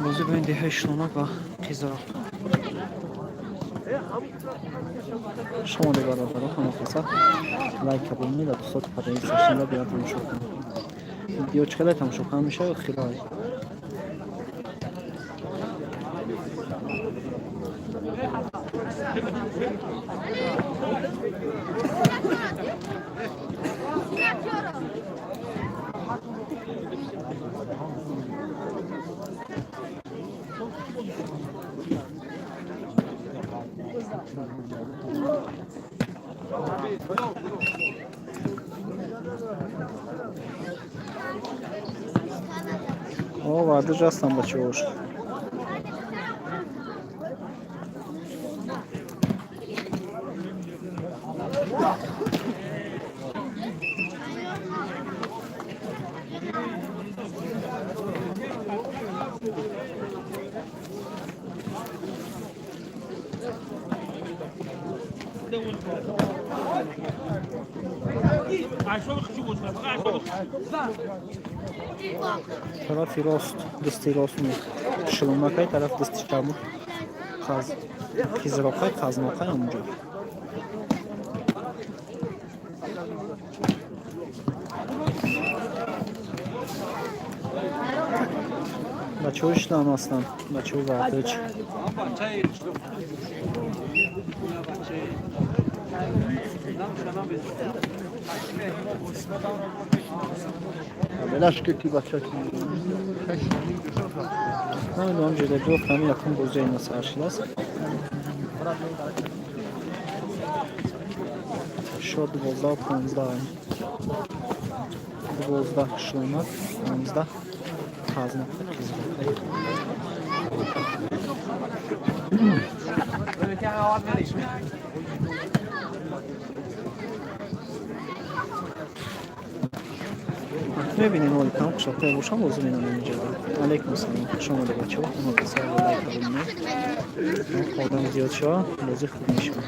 Бозӣ бо ин деҳаи Шлонак ва Қизроқ. Шумо бародаро, ҳамахоса лайк кабонед ва дӯстот поделиться шуда биёд, тамошо кунед. Видео чӣ қадар тамошо кунам мешавад, хеле. О, вардаҷ ҳастам, бачаҳош. Тарафи рост, дасти рост Шилонакай, тарафи дасти чапу Қизроқай, Қазноқай ҳамонҷо. Бачаҳои шлам ҳастанд, бачаҳои вардаҷ. Намедонам, ҷудагиҳо ҳами якум бозии ина сар шудааст. Шо 12-15, 12 Шлонак, 15 Қазноқай, Қизроқай. Мебинем, оли там қишлоқҳое бошам, бозӣ менамоем инҷода. Алейкум ассалом, хуш омадед, бачаҳо. Ҳамакаса лайк бимонед. Одам зиёд шава, бозӣ хуб мешавад.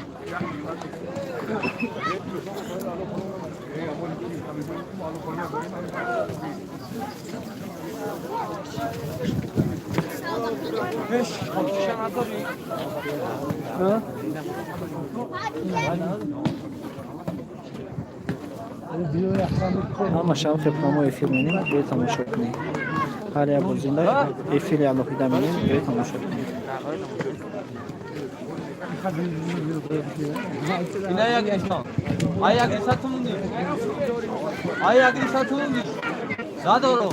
Ҳамашам хел прямой эфир менем, биё тамошо кунем. Ҳар як бозинда эфири алоҳида менем, биё тамошо кунем. Ина як инсон. Ай агриса тунди. Ай агриса тунди. Надоро.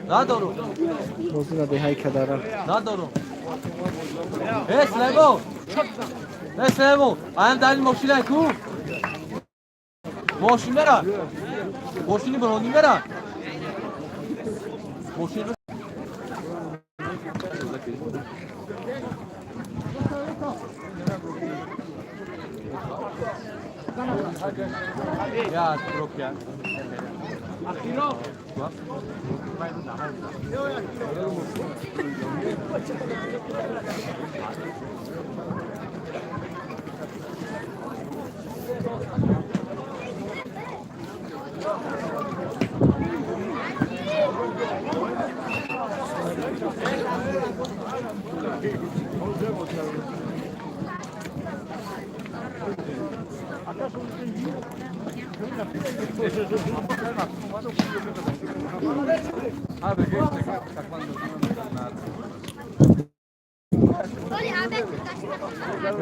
Надоро. Бозира деҳаи Кадара. Надоро. Э, Слево. Э, Слево. Аям дали мошина ку. Мошин мера. Мошини брони мера. Мошин. Ya, propia.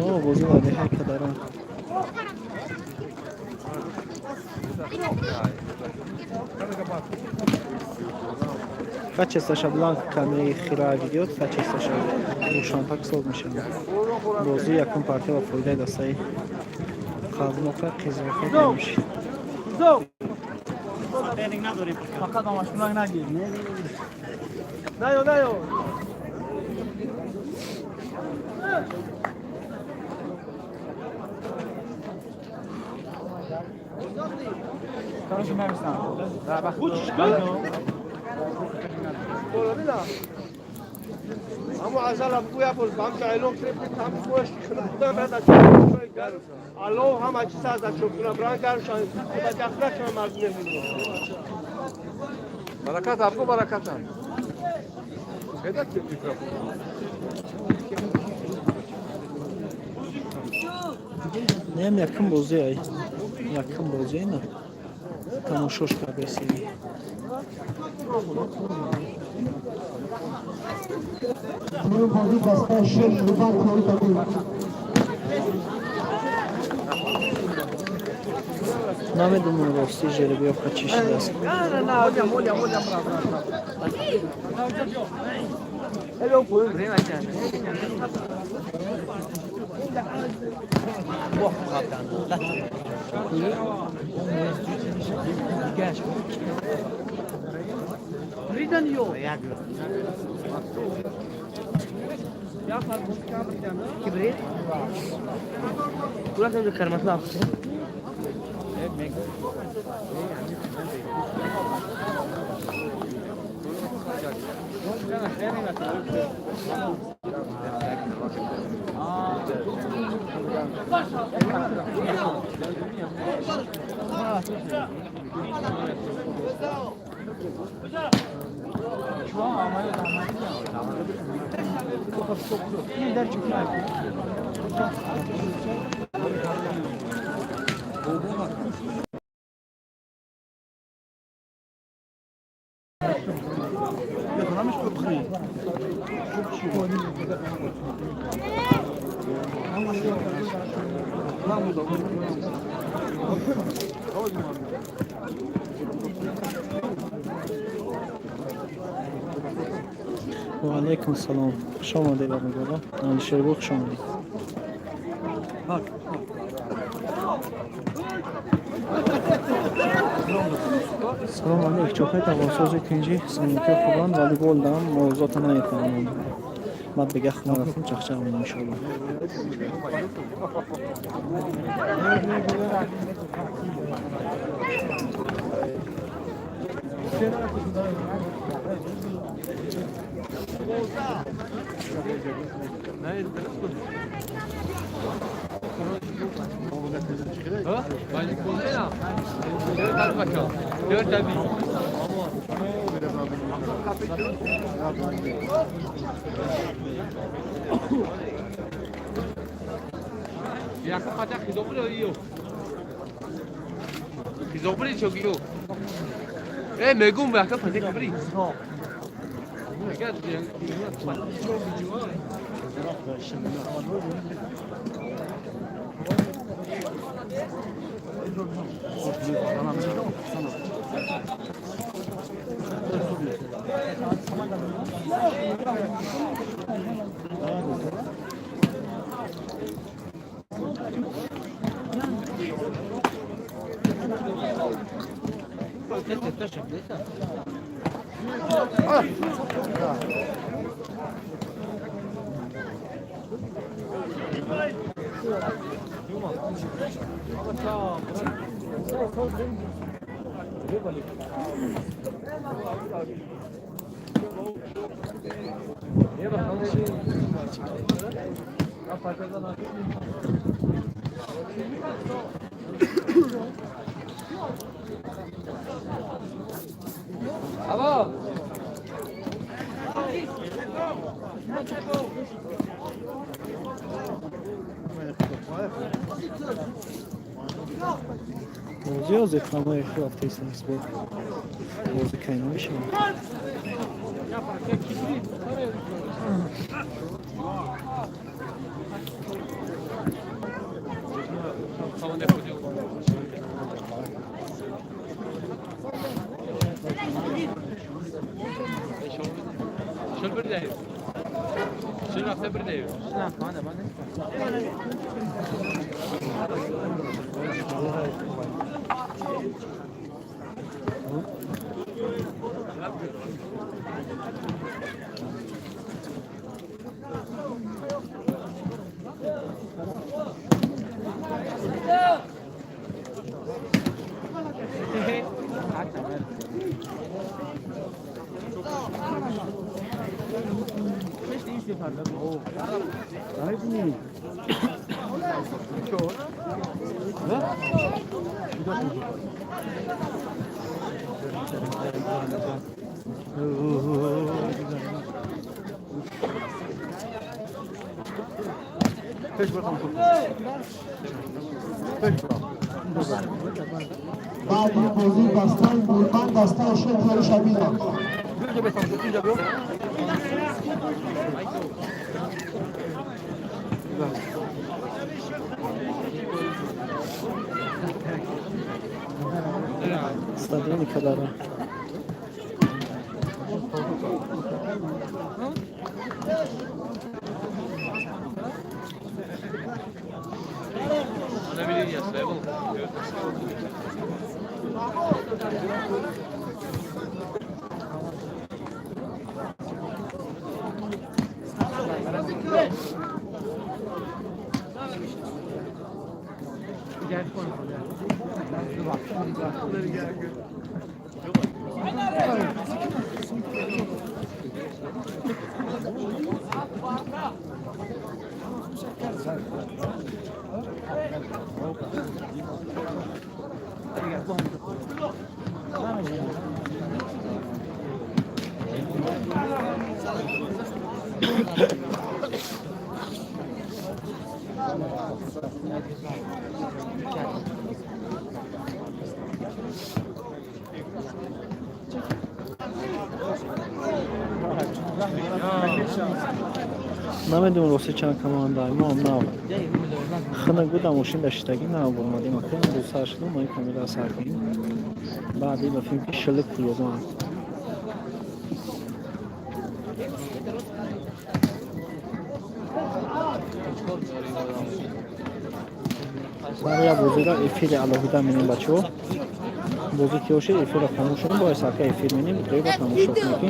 О, бозӣ дар деҳаи Кадаран. Качествоша бланк камеи хира видео, качествоша рӯшантак соз мешавад. Бозӣ якум партия ба фоидаи дастаи Қазмоқа Қизоқа мешид. Фақат мамашкунак нагир. Наё, наё. Короче, мемистам. همو ازل ابوی ابول هم جایلون کرد هم خوش خودم بعد از الله هم از چیز از چوب بران کردن خدا جخره کنم مردم نمی‌دونم. Баракат, абгу баракатам. Хеда ки микрофон. Нем якум бозӣ ай. Якум бозӣ на. Тамошош кардесиги. Дуюм бозӣ дастаи шеш рубан кори додӣ. Намедонам рости жеребьёвка чӣ шудааст. Ва алайкум салом. Хуш омадед, бародаро. Алишербо, хуш омадед. Салом алейк. Чохай тавонсози тинҷи симонки хубанд, вале гол дам мавзуота наметавонам. Ман бега хона рафтам, чахчах менам иншоалло. Ha? Bali ko'zena. Dört bakalım. Dört tabi. Яка хата хизобри ио. Хизобри чогио. Э, мегум яка фазе кабри. Abo. Бозӣ ҳозир ҳамаи рафтаистан бо бозӣ кай намешавад. بعد بازی دستای گربان دستای شیر تیار شبیه. Стадиони Кадара. Намедонам, рости чанд команда мо нав хунук буда, мошин даштагӣ нав омадем, акам рӯсар шудам, мо камера сар кунем. Баъди ба филм ки шилик кулобан. Ҳар як бозиро эфири алоҳида менем, бачаҳо. Бозӣ ки бошед, эфирро хомӯш кунем, бояд сарка эфир менем, битои ба тамошо кунем, ки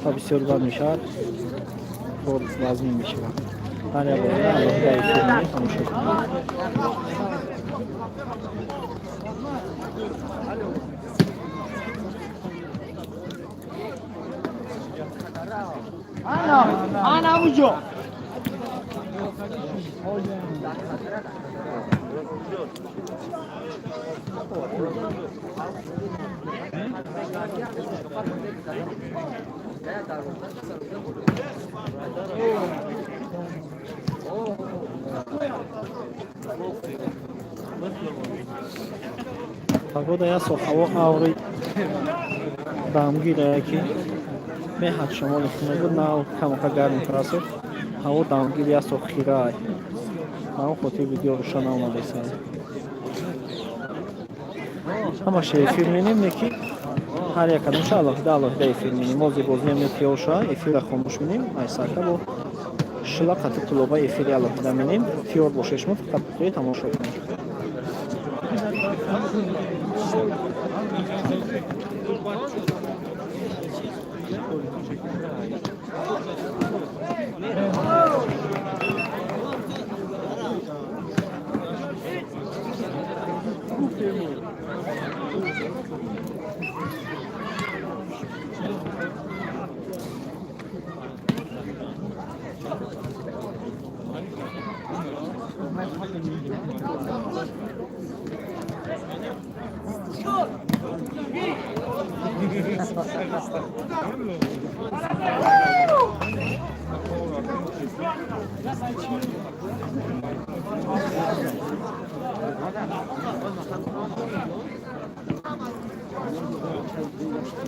та бисёр бад мешавад, кор вазмин мешавад. Ҳар як бозиро алоҳида эфир менем, тамошо кунем. Ana ujo. Погода як сол ҳаво аври дамгира, ки меҳад шамоли хунук буд, нав камака гарм карасо, ҳаво дамгир, як сол хирай. Ба он хотир видео руша наомадеса. Ҳамаша эфир менем, не ки ҳар як кадомша алоҳида алоҳида эфир менем. Мози бозиам тиёша эфира хомӯш менем, айсарка бо шила қати кулоба эфири алоҳида менем. Тиёр бошешмо, фақат битои тамошо кунем.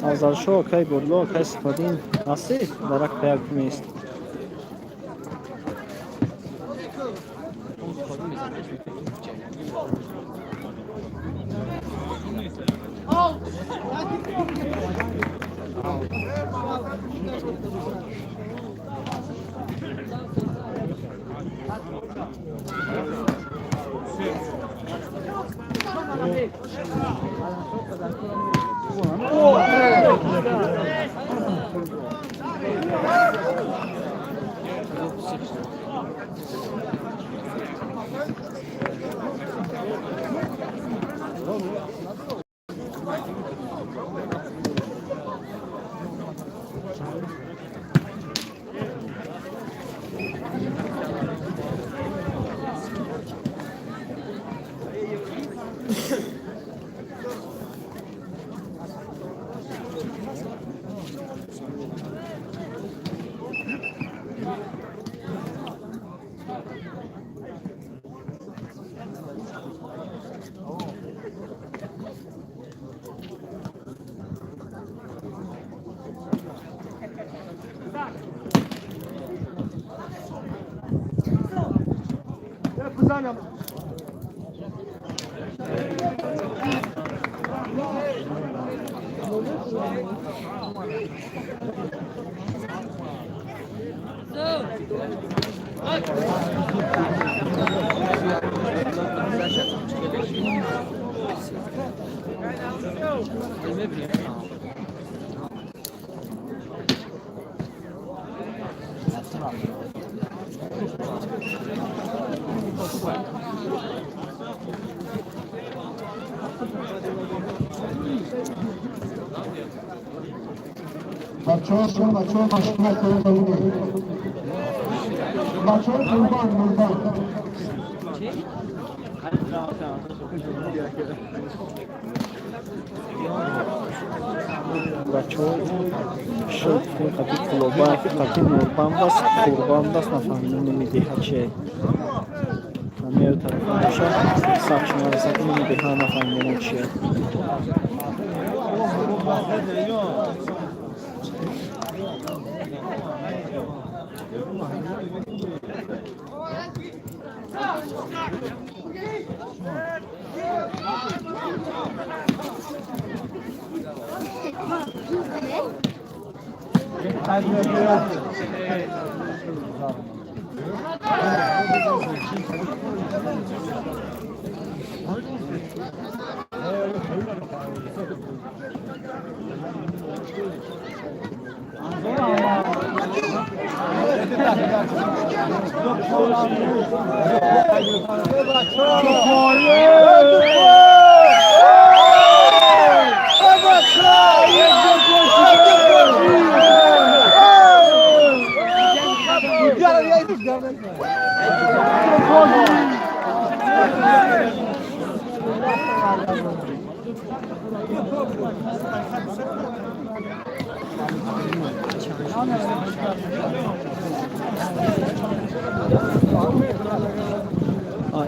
Афзалшо, акай Бодло, акай Сифаддин, ҳастед? Дарак паяк нест. Бачаҳо, бачаҳо, машғулият кунед, бачаҳо, қурбон, қурбон. Бачаҳо, шуд қати кулоба, қати нурбанд аст, қурбанд аст, нафаҳмидам, намедиҳад чи мео тарафа боша, сахт нарасад, намедиҳад, нафаҳмидам чие.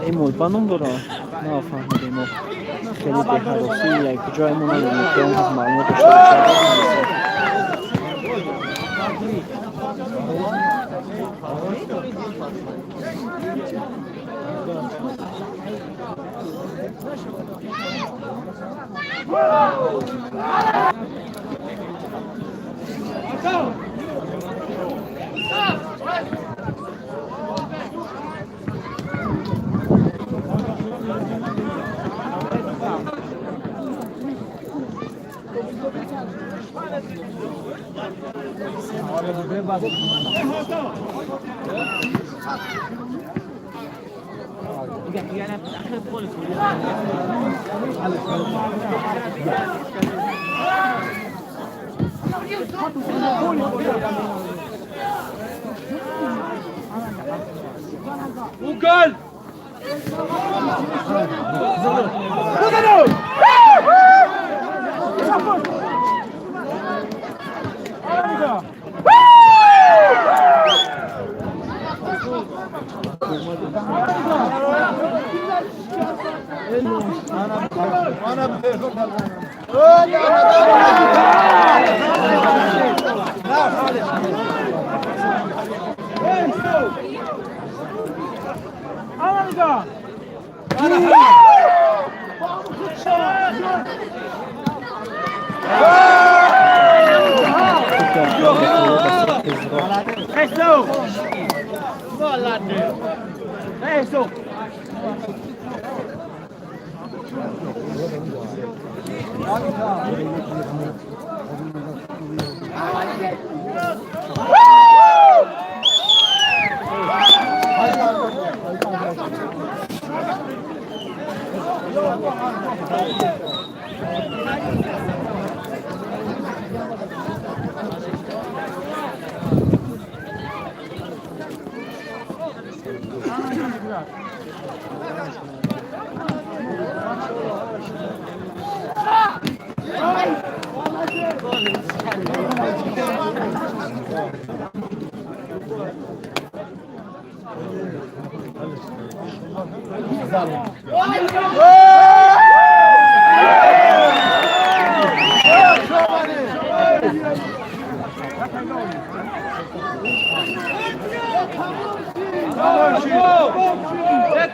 Ин мулба ном дора, нафаҳмидем, мо хеле беҳаросӣ, як ҷое мо надонем, ки он кас маълумот дошта бошад.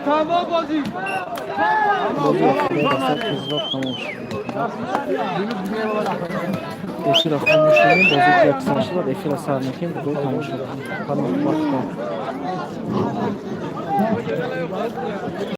Тамом бозӣ. Тамом шуд. Эфира хомӯш кунем, бозӣ як сар шуд, эфира сар мекунем, гол тамом шуд. Вақт.